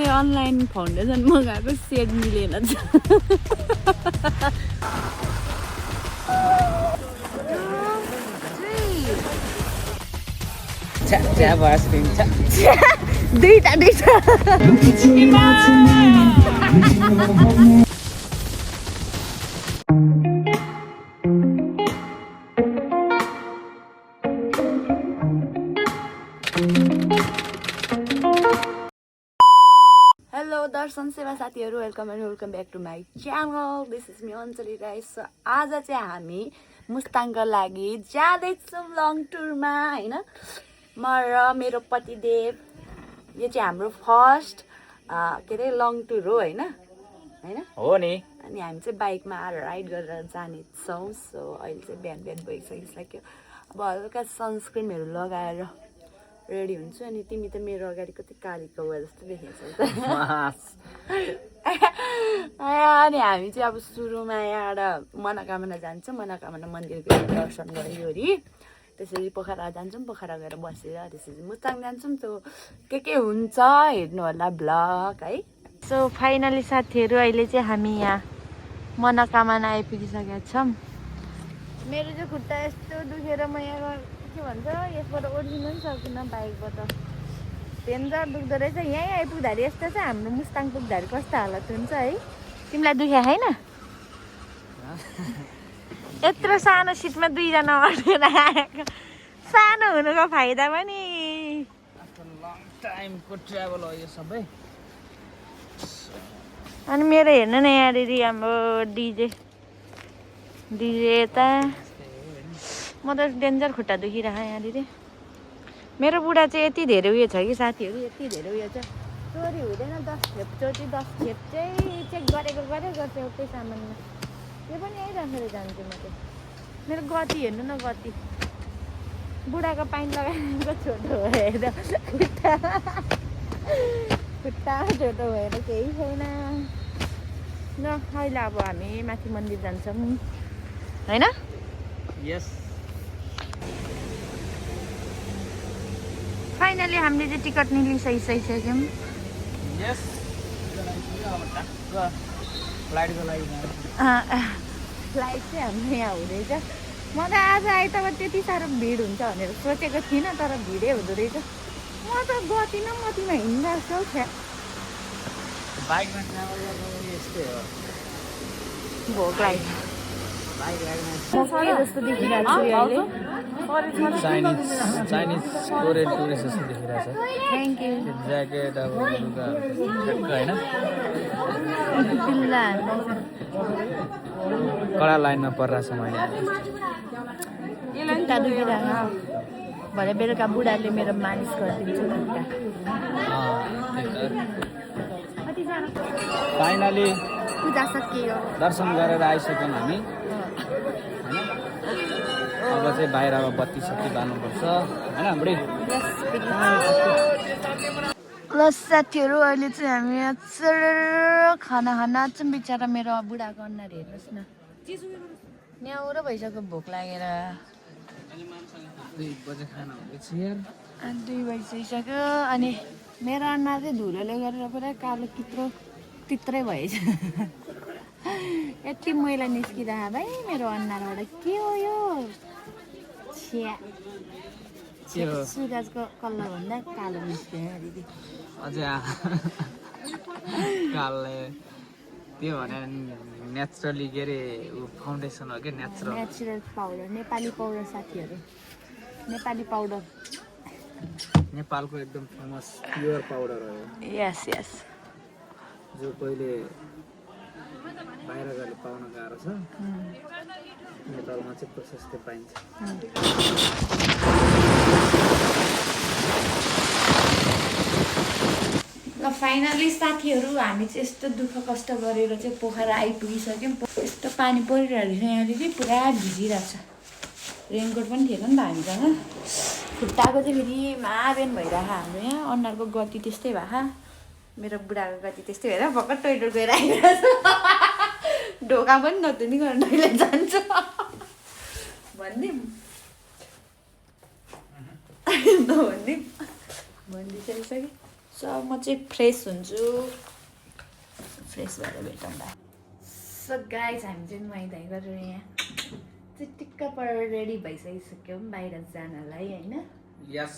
मैले online foundation मगाएको set मिलेन दुईटा हेलो दर्शन सेवा साथीहरू, welcome back to my channel. This is me Anjali Rai. So आज चाहिँ हामी मुस्ताङका लागि जाँदैछौँ लङ टुरमा होइन। म र मेरो पतिदेव, यो चाहिँ हाम्रो फर्स्ट के अरे लङ टुर हो होइन हो नि। अनि हामी चाहिँ बाइकमा राइड गरेर जानेछौँ। सो अहिले चाहिँ बिहान भइसक्यो। अब हल्का सनस्क्रिनहरू लगाएर रेडी हुन्छु। अनि तिमी त मेरो अगाडि कति कालीको भए जस्तो देखेको अनि हामी चाहिँ अब सुरुमा यहाँबाट मनोकामना जान्छौँ। मनोकामना मन्दिरको दर्शन गऱ्यो अरे, त्यसरी पोखरा जान्छौँ। पोखरा गएर बसेर त्यसरी मुस्ताङ जान्छौँ। त्यो के हुन्छ हेर्नु होला ब्लग है। सो फाइनली साथीहरू अहिले चाहिँ हामी यहाँ मनोकामना आइपुगिसकेका छौँ। मेरो चाहिँ खुट्टा यस्तो दुखेर म यहाँ के भन्छ यसबाट ओर्लिनु पनि सकिनँ बाइकबाट। डेन्जर दुख्दो रहेछ। यहीँ आइपुग्दाखेरि यस्तो चाहिँ हाम्रो मुस्ताङ पुग्दाखेरि कस्तो हालत हुन्छ है। तिमीलाई दुख्या छैन? यत्रो सानो सिटमा दुईजना अटेर आएको। सानो हुनुको फाइदा पनि। टाइमको ट्राभल हो यो सबै। अनि मेरो हेर्नु न यहाँनिर हाम्रो डिजे यता। म त डेन्जर खुट्टा दुखिरहेको यहाँनिर। मेरो बुढा चाहिँ यति धेरै उयो छ कि साथीहरू, यति धेरै उयो छ। चोरी हुँदैन 10 खेपचोटि 10 खेप चाहिँ चेक गरेको गर्छ एउटै सामानमा। त्यो पनि यहीँ राखेर जान्छु म चाहिँ। मेरो गति हेर्नु न, गति बुढाको पाइन लगाएको छोटो भएर खुट्टा छोटो भएर केही छैन न। अहिले अब हामी माथि मन्दिर जान्छौँ होइन। यस, फाइनली हामीले चाहिँ टिकट निलिसकिसक्यौँ। यस, फ्लाइटको लागि फ्लाइट चाहिँ हाम्रो यहाँ हुँदैछ। म त आज आइतबार त्यति साह्रो भिड हुन्छ भनेर सोचेको थिइनँ, तर भिडै हुँदो रहेछ। म त गति न मतिमा हिँड्दा छ। बाइकमा ट्राभल गर्दा यस्तै हो। भोक लाग्यो जस्तो देखिरहेको छु अहिले। चाइनिज कोरियन टुरिस्ट जस्तो देखिरहेछ। Thank you. ज्याकेट अब लुगाहरू ठ्याक्क होइन। पिल्ला कडा लाइनमा परिरहेछ मैले। खुट्टा दुखिरहेको भरे बेलुका बुढाले मेरो मालिस गरिदिन्छ खुट्टा। फाइनली पूजा सकियो, दर्शन गरेर आइसक्यौँ हामी होइन। अब चाहिँ बाहिर अब बत्ती सत्ती बाल्नुपर्छ होइन बुढी। ल साथीहरू, अहिले चाहिँ हामी खाना खान चाहिँ बिचरा मेरो बुढाको अनुहार हेर्नुहोस् न, न्याउरो भइसक्यो भोक लागेर। 2 बजे खाना हुँदैछ यार। 2 बजिसक्यो। अनि मेरो अनुहार चाहिँ धुलोले गरेर पुरा कालो तित्रै भएछ। यति मैला निस्किरह भाइ मेरो अनुहारबाट। के हो यो? छ्या, सुरजको कलर भन्दा कालो निस्क्यो दिदी। अझै कालले त्यो भने नेचुरली के अरे फाउन्डेसन हो क्या। नेचुरल पाउडर, नेपाली पाउडर साथीहरू, नेपाली पाउडर, नेपालको एकदम फेमस प्योर पाउडर हो। यस यस, जो पहिले बाहिर गएर पाउन गाह्रो छ, नेपालमा चाहिँ प्रशस्तै पाइन्छ। ल फाइनली साथीहरू हामी चाहिँ यस्तो दुःख कष्ट गरेर चाहिँ पोखरा आइपुगिसक्यौँ। यस्तो पानी परिरहेको छ यहाँनिर, पुरा भिजिरहेको छ। रेनकोट पनि थिएन नि त हामीसँग। खुट्टाको चाहिँ फेरि माबेन भइरहेको हाम्रो यहाँ। अनुहारको गति त्यस्तै भएको, मेरो बुढाको गति त्यस्तै भएर भर्खर टोइलेट गएर आइरहेको छ। ढोका पनि नधुनी गरेर टोइलेट जान्छ भनिदिउँ। भनिदिइसकिसक्यो। सो म चाहिँ फ्रेस हुन्छु, फ्रेस भएर भेटौँला। सो गाइज हामी चाहिँ नुहाइधुवाइ गरेर यहाँ चाहिँ टिक्क परेर रेडी भइसकिसक्यौँ बाहिर जानलाई होइन। यस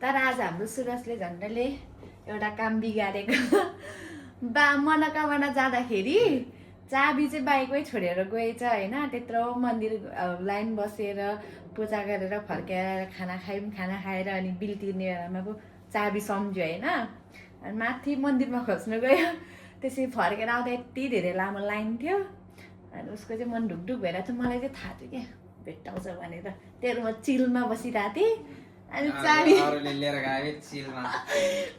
तर आज हाम्रो सुरजले झन्डैले एउटा काम बिगारेको। मनोकामना जाँदाखेरि चाबी चाहिँ बाइकमै छोडेर गएछ होइन। त्यत्रो मन्दिर लाइन बसेर पूजा गरेर फर्केर खाना खायौँ, खाना खाएर अनि बिल तिर्ने बेलामा पो चाबी सम्झ्यो होइन। अनि माथि मन्दिरमा खोज्नु गयो, त्यसरी फर्केर आउँदा यति धेरै लामो लाइन थियो। अनि उसको चाहिँ मन ढुकढुक भइरहेको थियो। मलाई चाहिँ थाहा थियो क्या भेट्टाउँछ भनेर, त्यही म चिलमा बसिरहेको थिएँ। अनि चाबी लिएर गए चिलमा,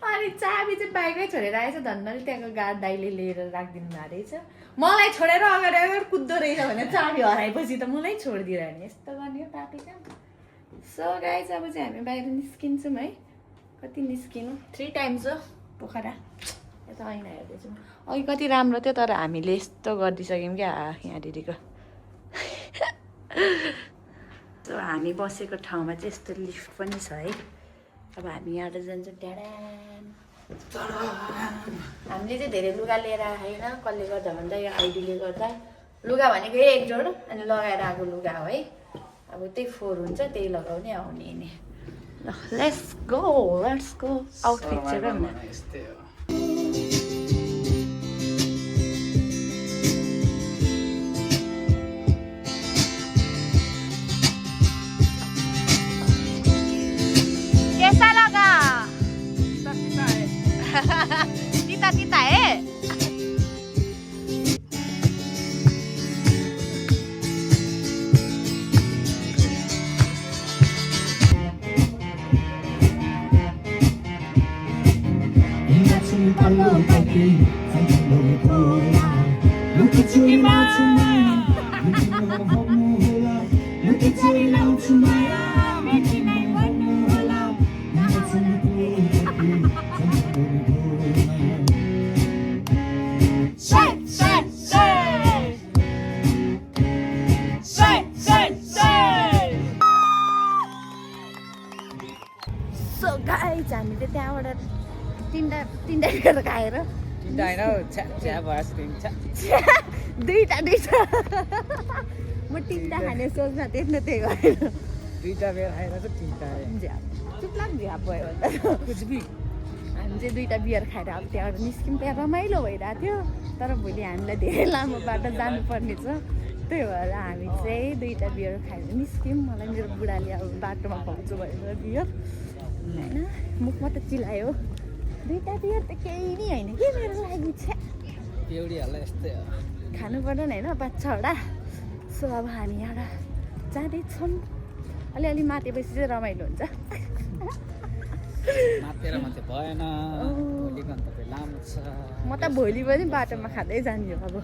अनि चाबी चाहिँ बाइकै छोडेर आएछ। धन्नले त्यहाँको गार्ड दाइले लिएर राखिदिनु भएको रहेछ। मलाई छोडेर अगाडि अगाडि कुद्दो रहेछ भने चाबी हराएपछि त मलाई छोडिदिएर नि यस्तो गर्ने हो पापी काम। सो गाइज अब चाहिँ हामी बाहिर निस्किन्छौँ है। कति निस्किनु 3 टाइम्स हो पोखरा। यता ऐना हेर्दैछौँ। अघि कति राम्रो थियो तर हामीले यस्तो गरिदिइसक्यौँ क्या यहाँनिरको। सो हामी बसेको ठाउँमा चाहिँ यस्तो लिफ्ट पनि छ है। अब हामी यहाँबाट जान्छौँ ड्याडान। हामीले चाहिँ धेरै लुगा लिएर आएन, कसले गर्दा भन्दा यो आइडीले गर्दा। लुगा भनेको एक जोड अनि लगाएर आएको लुगा हो है। अब त्यही 4 हुन्छ, त्यही लगाउने आउने नि। ल लेट्स गो आउटफिट चाहिँ यस्तै हो। कैसा लगा? तीता तीता है। सो गाइज हामीले त्यहाँबाट तिनवटा गरेर खाएर दुईटा म 3टा खाने सोच्न त्यही गरेर 2टा बियर खाएर चाहिँ 3टा चुप्लाम झ्याप भयो भने त हामी चाहिँ 2टा बियर खाएर अब त्यहाँबाट निस्क्यौँ। त्यहाँ रमाइलो भइरहेको थियो तर भोलि हामीलाई धेरै लामो बाटो जानुपर्ने छ। त्यही भएर हामी चाहिँ 2टा बियर खाएर निस्क्यौँ। मलाई मेरो बुढाले अब बाटोमा खुवाउँछु भनेर बियर होइन, मुखमा त चिलायो। 2टा बियर त केही नै होइन कि मेरो लागि छ्या। एउटीहरूलाई यस्तै हो, खानु पर्दैन होइन 5-6वटा। सो अब हामी यहाँ जाँदैछौँ। अलिअलि मातेपछि चाहिँ रमाइलो हुन्छ। मातेर मात्रै भएन, भोलिको अन्त फेरि लामो छ। म त भोलि पनि बाटोमा खाँदै जान्छु अब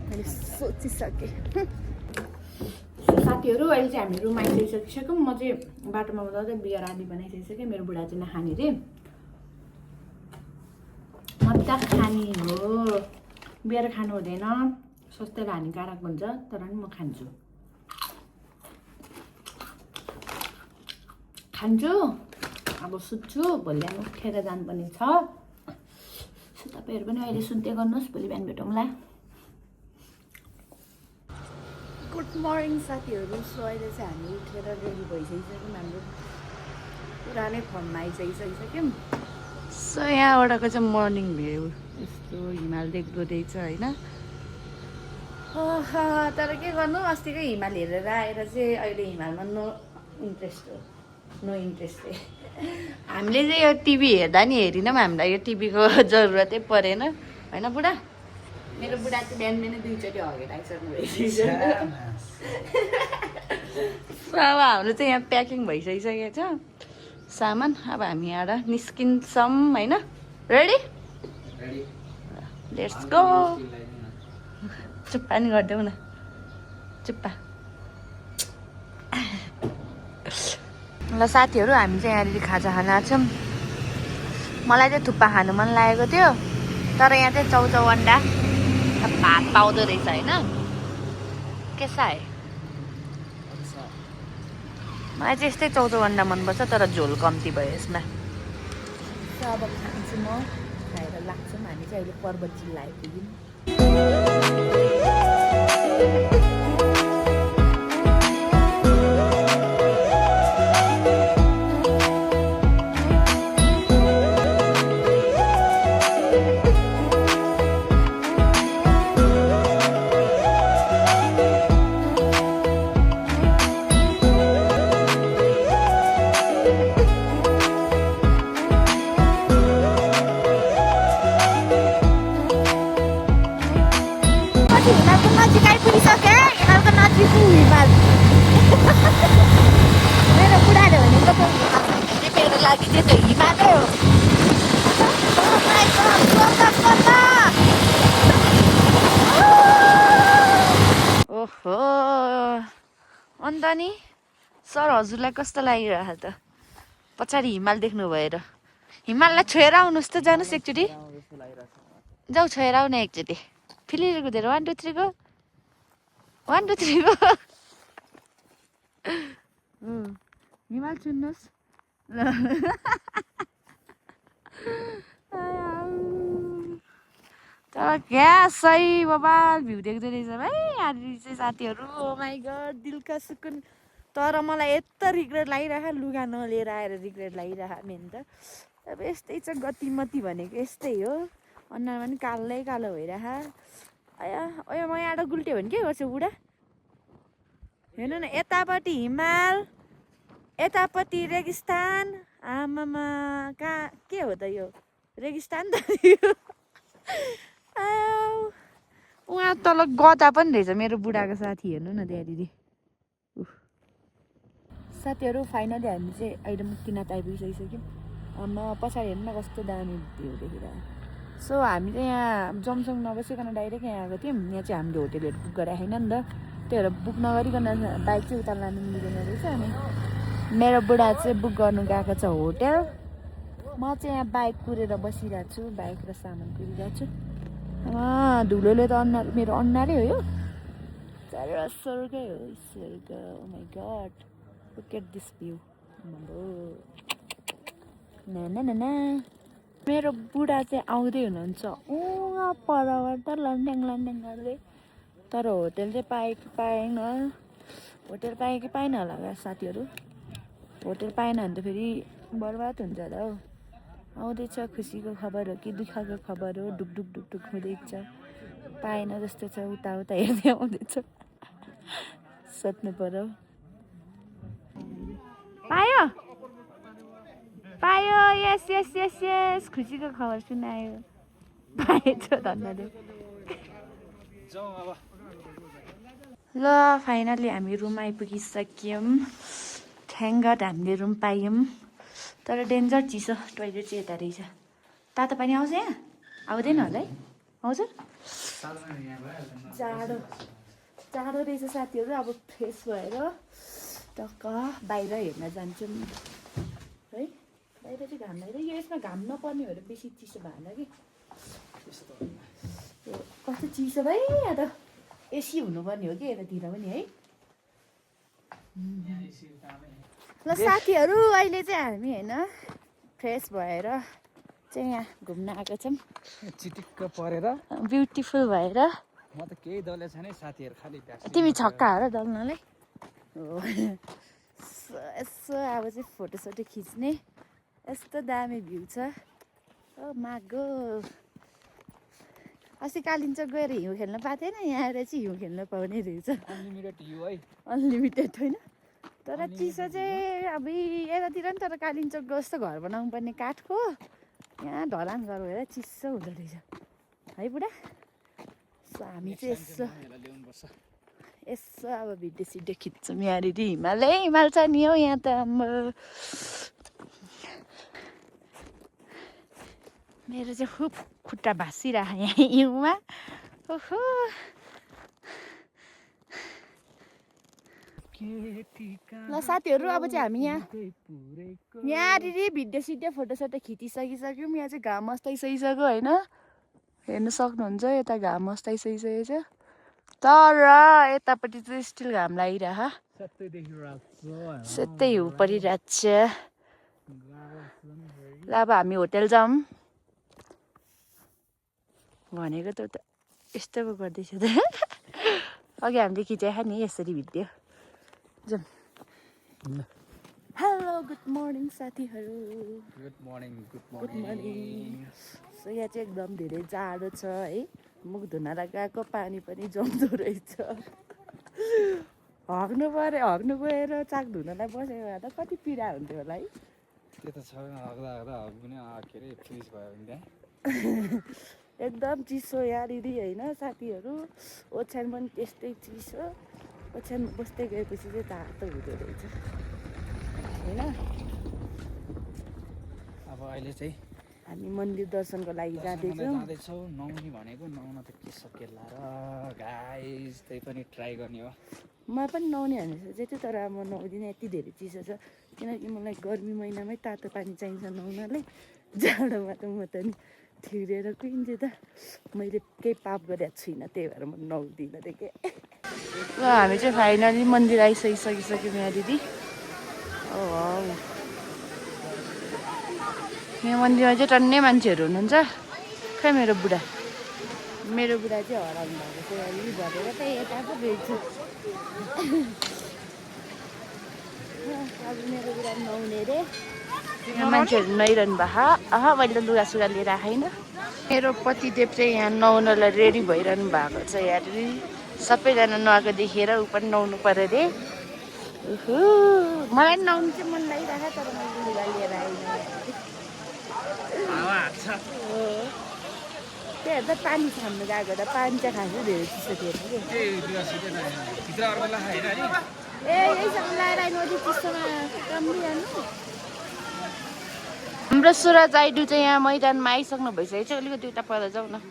मैले सोचिसकेँ। साथीहरू अहिले चाहिँ हामी रुम आइसकिसक्यौँ। म चाहिँ बाटोमा बजाउँदै बियर आदि बनाइसकिसकेँ। मेरो बुढा चाहिँ नखाने रे, मजा खाने हो। बियर खानु हुँदैन, स्वास्थ्यलाई हानिकारक हुन्छ, तर पनि म खान्छु। अब सुत्छु, भोलि बिहान उठेर जानुपर्ने छ। सो तपाईँहरू पनि अहिले सुन्दै गर्नुहोस्, भोलि बिहान भेटौँला। गुड मर्निङ साथीहरू। सो अहिले चाहिँ हामी उठेर रेडी भइसकिसक्यौँ। हाम्रो पुरानै फर्ममा आइसकिसक्यौँ। सो यहाँबाटको चाहिँ मर्निङ भ्यू यस्तो हिमाल देख्दो रहेछ होइन। तर के गर्नु, अस्तिकै हिमाल हेरेर आएर चाहिँ अहिले हिमालमा नो इन्ट्रेस्ट हामीले चाहिँ यो टिभी हेर्दा नि हेरिनौँ, हामीलाई यो टिभीको जरुरतै परेन होइन बुढा। मेरो बुढा चाहिँ बिहान 2चोटि हगेर आइसक्नु भइसकेको छ। अब हाम्रो चाहिँ यहाँ प्याकिङ भइसकिसकेको छ सामान। अब हामी यहाँ निस्किन्छौँ होइन। Ready let's go. चुप्पा नि गरिदेऊ न, चुप्पा। ल साथीहरू हामी चाहिँ यहाँनिर खाजा खान आएको छौँ। मलाई चाहिँ थुक्पा खानु मन लागेको थियो तर यहाँ चाहिँ चाउचाउ अन्डा भात पाउँदो रहेछ होइन। केसा है, मलाई चाहिँ यस्तै चाउचाउ अन्डा मनपर्छ तर झोल कम्ती भयो यसमा। अब खान्छु म खाएर लाग्छौँ हामी चाहिँ अहिले पर्वत जिल्ला आइपुग्यौँ हिमालको नजिक आइपुगिसक्यो हिमालको नजिक हिमाल मेरो बुढाले भनेको त मेरो लागि चाहिँ त्यो हिमालै हो ओहो अन्त नि सर हजुरलाई कस्तो लागिरहेको त पछाडि हिमाल देख्नु भएर हिमाललाई छोएर आउनुहोस् त जानुहोस् एकचोटि जाऊ छोएर आउन एकचोटि फिलिर कुदेर 1 2 3 गो 1 2 3 गो हिमाल चुन्नुहोस् ल तर क्या सही बाबा भ्यू देख्दै रहेछ भाइ यहाँनिर चाहिँ साथीहरू ओ माई गड दिलका सुकुन तर मलाई यस्तो रिग्रेट लागिरहेको लुगा नलिएर आएर रिग्रेट लागिरहेको मेन त अब यस्तै छ गतिमती भनेको यस्तै हो अनुहारमा पनि कालै कालो भइरहेको अया अया म यहाँबाट गुल्ट्यो भने के गर्छु बुढा हेर्नु न यतापट्टि हिमाल यतापट्टि रेगिस्तान आमामा कहाँ के हो त यो रेगिस्तान त यो उहाँ तल गदा पनि रहेछ मेरो बुढाको साथी हेर्नु न त्यहाँनिर साथीहरू फाइनली हामी चाहिँ अहिले मुक्तिनाथ आइपुगिसकिसक्यौँ आमा पछाडि हेर्नु न कस्तो दामी भ्यू देखिरहेको सो हामी चाहिँ यहाँ जमसङ नबसिकन डाइरेक्ट यहाँ आएको थियौँ यहाँ चाहिँ हामीले होटेलहरू बुक गरेर छैन नि त त्यही भएर बुक नगरिकन बाइक चाहिँ उता लानु मिलेन रहेछ अनि मेरो बुढा चाहिँ बुक गर्नु गएको छ होटेल म चाहिँ यहाँ बाइक कुरेर बसिरहेको छु बाइक र सामान कुरिरहेको छु धुलोले त अनुहार मेरो अनुहारै हो यो तर स्वर्गै हो स्वर्ग ओ my God look at this view ना मेरो बुढा चाहिँ आउँदै हुनुहुन्छ परबाट लन्ड्याङ गर्दै तर होटेल चाहिँ पाएन होटेल पाएँ कि पाएन होला साथीहरू होटेल पाएन भने त फेरि बर्बाद हुन्छ होला हौ आउँदैछ खुसीको खबर हो कि दुःखको खबर हो ढुकढुक हुँदैछ पाएन जस्तो छ उता हेर्दै आउँदैछ सोध्नु पर्यो पायो पायो यस यस यस यस खुसीको खबर सुनायो पाएछ धन्यवाद ल फाइनली हामी रुम आइपुगिसक्यौँ थ्याङ्क गड हामीले रुम पायौँ तर डेन्जर चिसो टोइलेट चाहिँ यता रहेछ तातो पानी आउँछ यहाँ आउँदैन होला है आउँछ जाडो रहेछ साथीहरू अब फ्रेस भएर टक्क बाहिर हेर्न जान्छौँ है बाहिर चाहिँ घाम लाग्यो यो यसमा घाम नपर्ने भएर बेसी चिसो भएन कि कस्तो चिसो भाइ यहाँ त एसी हुनुपर्ने हो कि यतातिर पनि है ल साथीहरू अहिले चाहिँ हामी होइन फ्रेस भएर चाहिँ यहाँ घुम्न आएको छौँ चिटिक्क परेर ब्युटिफुल भएर म त केही दलै छैन साथीहरू खालि तिमी छक्का हो र दल्नलाई यसो अब चाहिँ फोटोसोटो खिच्ने यस्तो दामी भ्यू छ ओ मागो अस्ति कालिम्पोङ गएर हिउँ खेल्न पाएको थिएन यहाँ आएर चाहिँ हिउँ खेल्न पाउने रहेछ अनलिमिटेड हिउँ है अनलिमिटेड होइन तर चिसो चाहिँ अब यतातिर नि तर कालिम्पोङ जस्तो घर बनाउनु पर्ने काठको यहाँ ढलान घर भएर चिसो हुँदो रहेछ है बुढा सो हामी चाहिँ यसो अब भिडियो सिडियो खिच्छौँ यहाँनिर हिमाल छ नि हौ यहाँ त मेरो चाहिँ खुब खुट्टा भाँसिरहेको यहाँ हिउँमा ओहो ल साथीहरू अब चाहिँ हामी यहाँनिर भिडियो सिडियो फोटोसोटो खिचिसकिसक्यौँ यहाँ चाहिँ घाम अस्ताइसकिसक्यो होइन हेर्नु सक्नुहुन्छ यता घाम अस्ताइसकिसकेको छ तर यतापट्टि चाहिँ स्टिल घाम लागिरहेको सेतै हिउँ परिरहेको छ ल ल अब हामी होटेल जाऊँ भनेको त यस्तो पो गर्दैछ त अघि हामीले खिचाएको नि यसरी भिडियो जाउँ हेलो गुड मर्निङ साथीहरू गुड मर्निङ सो यहाँ चाहिँ एकदम धेरै जाडो छ है मुख धुन गएको पानी पनि जम्दो रहेछ हग्नु गएर चाक धुनलाई बसेको भए त कति पीडा हुन्थ्यो होला है त्यो त छ हग्दा हग्ने के अरे फ्रिज भयो भने त्यहाँ एकदम चिसो यहाँनिर होइन साथीहरू ओछ्यान पनि त्यस्तै चिसो ओछ्यान बस्दै गएपछि चाहिँ तातो हुँदो रहेछ होइन अब अहिले चाहिँ हामी मन्दिर दर्शनको लागि जाँदैछौँ जाँदैछौँ नुहाउने भनेको नुहाउन त के सकेला र गाइस त्यही पनि ट्राई गर्ने हो म पनि नुहाउने भनेर सोचेको थिएँ तर म नुहाउँदिनँ यति धेरै चिसो छ किनकि मलाई गर्मी महिनामै तातो पानी चाहिन्छ नुहाउनलाई जाडोमा त म त नि थिरेर कुहिन्छु त मैले केही पाप गरेको छुइनँ त्यही भएर म नुहाउँदिनँ थिएँ के ल हामी चाहिँ फाइनली मन्दिर आइसकिसक्यौँ यहाँ दिदी यहाँ मन्दिरमा चाहिँ टन्नै मान्छेहरू हुनुहुन्छ खै मेरो बुढा चाहिँ हराउनु भएको छ अलि भरेर त यता पो गएछु अब मेरो बुढा नुहाउने अरे मान्छेहरू नुहाइरहनु भएको मैले त लुगासुगा लिएर आएन मेरो पतिदेव चाहिँ यहाँ नुहाउनलाई रेडी भइरहनु भएको छ यहाँ सबैजना नुहाएको देखेर ऊ पनि नुहाउनु पऱ्यो अरे मलाई पनि नुहाउनु चाहिँ मन लागिरहेको तर मैले लुगा लिएर आएन त्यही त पानी छाम्नु गएको त पानी चाहिँ खानु धेरै चिसो थिएन कि ए यहीसँग लगाएर नदी चिसोमा कम्बिहाल्नु हाम्रो सुरज आइडु चाहिँ यहाँ मैदानमा आइसक्नु भइसकेको छ अलिकति उता पर जाउँ न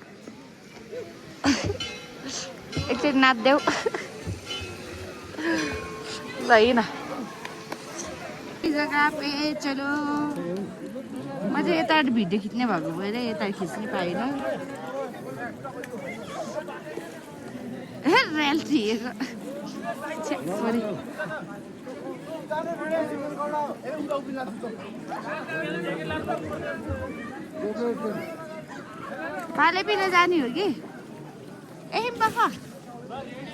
एकचोटि नाच्देऊ ल हिँड जग्गा पे चलो म चाहिँ यता भिडियो खिच्ने भएको भएर यता खिच्नै पाइनँ रेल थिएको सरी पाले पिना जाने हो कि ए बख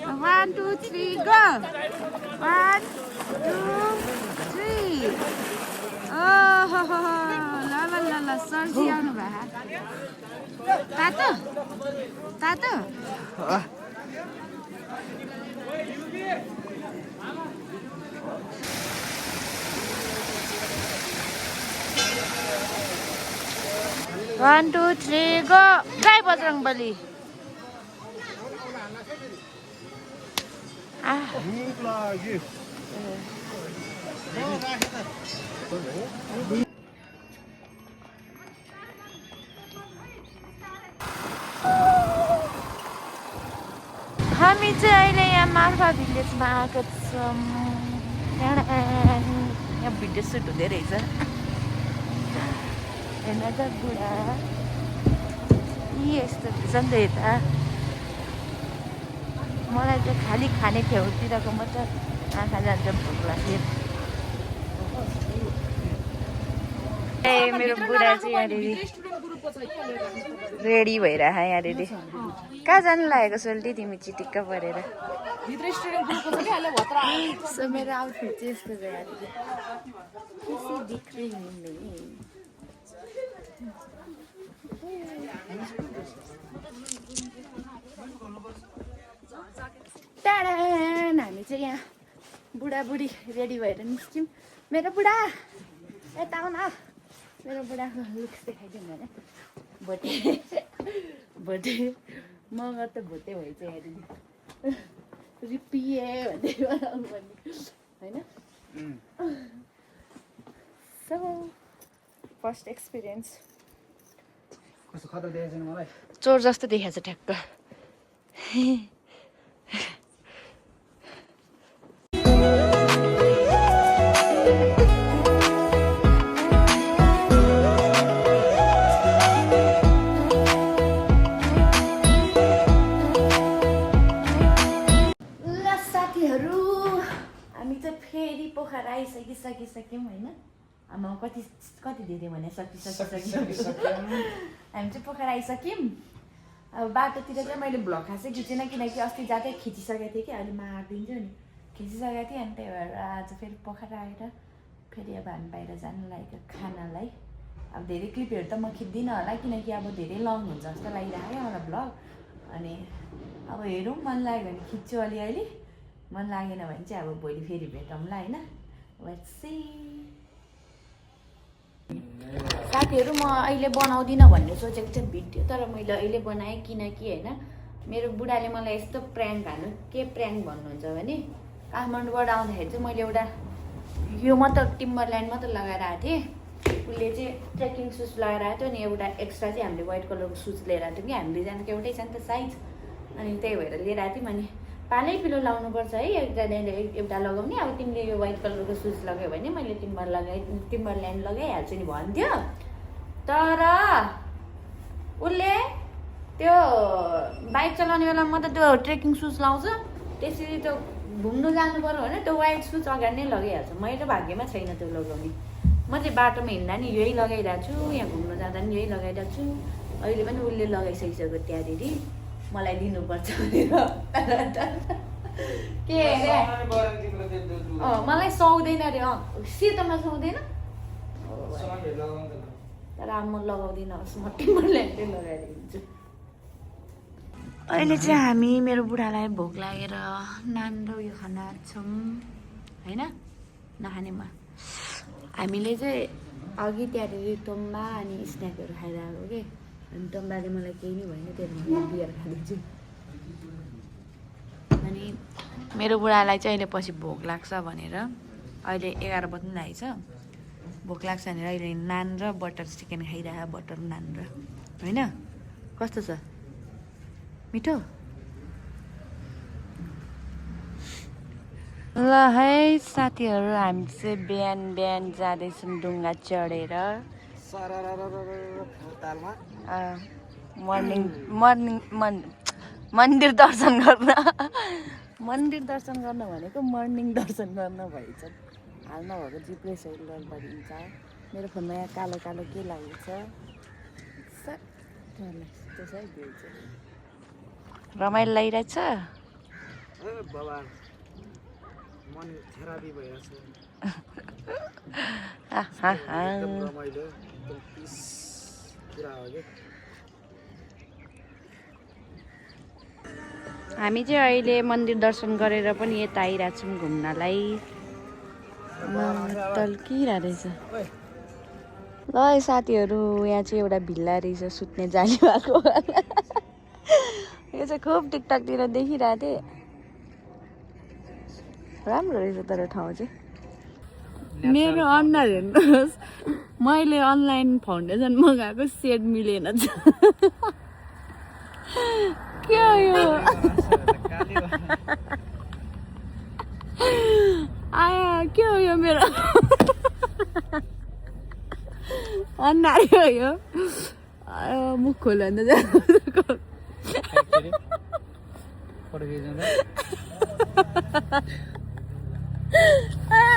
1 2 3 गो 1 2 3 ओहो ल सरजी आउनु भयो तातो One, two, three, go! Jai Bajrangbali! हामी चाहिँ अहिले यहाँ मार्फा भिलेजमा आएको छौँ यहाँ भिडियो सुट हुँदै रहेछ हेर्न त बुढा यस्तो छ नि त यता मलाई चाहिँ खालि खाने ठाउँतिरको मात्र आँखा जान्छ भोक लाग्यो ए मेरो बुढा चाहिँ यहाँनिर रेडी भइरह यहाँनिर कहाँ जानु लागेको सोल्टी तिमी चिटिक्क परेर मेरो आउटफिट चाहिँ यस्तो छ यहाँनिर टाढा हामी चाहिँ यहाँ बुढाबुढी रेडी भएर निस्क्यौँ मेरो बुढा यता आउन मेरो बुढाको लुक्स देखाइदिउँ भने भोटे मगर त भोटे भएछ यहाँ रिपिए भन्दै बनाउनु पर्ने होइन सो फर्स्ट एक्सपिरियन्स चोर जस्तो देखाएको छ ठ्याक्क ल साथीहरू हामी चाहिँ फेरि पोखरा आइसकिसक्यौँ होइन आमा कति कति धेरै भने सकिसक्यो हामी चाहिँ पोखरा आइसक्यौँ अब बाटोतिर चाहिँ मैले भ्लग खासै खिचेन किनकि अस्ति जाँदै खिचिसकेको थिएँ कि अहिले मारिदिन्छु नि खिचिसकेको थिएँ अनि त्यही भएर आज फेरि पोखरा आएर फेरि अब हामी बाहिर जानु लागेको खानालाई अब धेरै क्लिपहरू त म खिच्दिनँ होला किनकि अब धेरै लङ हुन्छ जस्तो लागिरहेको क्या मलाई भ्लग अनि अब हेरौँ मन लाग्यो भने खिच्छु अलिअलि मन लागेन भने चाहिँ अब भोलि फेरि भेटौँला होइन लेट्स सी साथीहरू म अहिले बनाउँदिनँ भन्ने सोचेको थिएँ भिडियो तर मैले अहिले बनाएँ किनकि होइन मेरो बुढाले मलाई यस्तो प्र्याङ्क हाल्नु के प्र्याङ्क भन्नुहुन्छ भने काठमाडौँबाट आउँदाखेरि चाहिँ मैले एउटा यो मात्र टिम्बरल्यान्ड मात्र लगाएर आएको थिएँ उसले चाहिँ ट्रेकिङ सुज लगाएर आएको थियो अनि एउटा एक्स्ट्रा चाहिँ हामीले व्हाइट कलरको सुज लिएर आएको थियौँ कि हामी दुईजनाको एउटै छ नि त साइज अनि त्यही भएर लिएर आएको थियौँ अनि पालै पिलो लाउनुपर्छ है एउटा लगाउने अब तिमीले यो व्हाइट कलरको सुज लगायो भने मैले टिम्बरल्यान्ड लगाइहाल्छु नि भन्थ्यो तर उसले त्यो बाइक चलाउने बेलामा मात्रै त्यो ट्रेकिङ सुज लाउँछ त्यसरी त्यो घुम्नु जानु पऱ्यो भने त्यो व्हाइट सुज अगाडि नै लगाइहाल्छ मेरो भाग्यमा छैन त्यो लगाउने म चाहिँ बाटोमा हिँड्दा नि यही लगाइरहेको छु यहाँ घुम्नु जाँदा नि यही लगाइरहेको छु अहिले पनि उसले लगाइसकिसक्यो त्यहाँनिर मलाई दिनुपर्छ भनेर के अरे मलाई सुहाउँदैन अरे सेतोमा सुहाउँदैन तर अब म लगाउँदिनँ होस् म टिम्बरल्यान्डै लगाएर हिँड्छु अहिले चाहिँ हामी मेरो बुढालाई भोक लागेर नान र उयो खाना छौँ होइन नखानेमा हामीले चाहिँ अघि त्यहाँनिर तोम्बा अनि स्न्याकहरू खाएर आएको कि अनि तोम्बाले मलाई केही नै भएन त्यही भएर म बियर खाँदैछु अनि मेरो बुढालाई चाहिँ अहिले पछि भोक लाग्छ भनेर अहिले 11 बज्नु लागेछ भोक लाग्छ भनेर अहिले नान र बटर चिकन खाइरहेको बटर नान र होइन कस्तो छ मिठो ल है साथीहरू हामी चाहिँ बिहान बिहान जाँदैछौँ डुङ्गा चढेर मन्दिर दर्शन गर्न भनेको मर्निङ दर्शन गर्न भएछ हाल नभएको जिप्ले सेलर भनिन्छ मेरो फोनमा यहाँ कालो कालो के लागेको छ रमाइलो लागिरहेछ हामी चाहिँ अहिले मन्दिर दर्शन गरेर पनि यता आइरहेको छौँ घुम्नलाई तल्किरहेछ ल साथीहरू यहाँ चाहिँ एउटा भिल्ला रहेछ सुत्ने जाली भएको यो चाहिँ खुब टिकटकतिर देखिरहेको थिएँ राम्रो रहेछ तर ठाउँ चाहिँ मेरो अनुहार हेर्नुहोस् मैले अनलाइन फाउन्डेसन मगाएको सेड मिलेन के हो यो आया के हो यो मेरो अनुहार हो यो मुख खोल्यो भने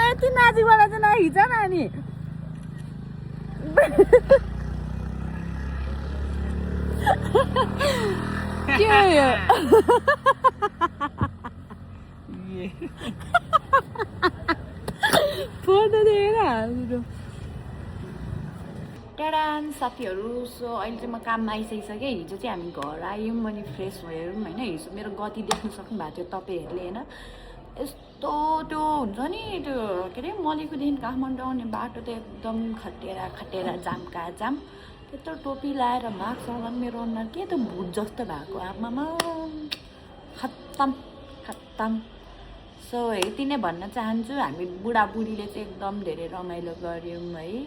यति नजिकबाट चाहिँ नखिच न अनि के हो यो फोटो देखेर हाम्रो टाढान साथीहरू सो अहिले चाहिँ म काममा आइसकिसकेँ हिजो चाहिँ हामी घर आयौँ अनि फ्रेस भयौँ होइन हिजो मेरो गति देख्नु सक्नु भएको थियो तपाईँहरूले होइन यस्तो त्यो हुन्छ नि त्यो के अरे मलेकोदेखि काठमाडौँ आउने बाटो त एकदम खटेरा जामका जाम त्यत्रो टोपी लाएर मास्क लगाउनु मेरो अनुहार के त भुत जस्तो भएको आमामा खत्तम सो यति नै भन्न चाहन्छु हामी बुढाबुढीले चाहिँ एकदम धेरै रमाइलो गऱ्यौँ है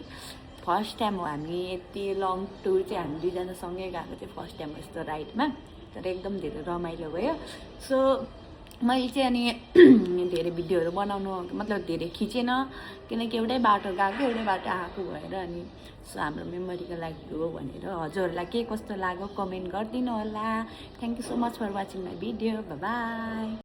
फर्स्ट टाइम हो हामी यति लङ टुर चाहिँ हामी दुईजना सँगै गएको चाहिँ फर्स्ट टाइम हो यस्तो राइडमा तर एकदम धेरै रमाइलो भयो सो मैले चाहिँ अनि धेरै भिडियोहरू बनाउनु मतलब धेरै खिचेन किनकि एउटै बाटो गएको एउटै बाटो आएको भएर अनि सो हाम्रो मेमोरीको लागि हो भनेर हजुरहरूलाई के कस्तो लाग्यो कमेन्ट गरिदिनु होला thank you so much for watching my video by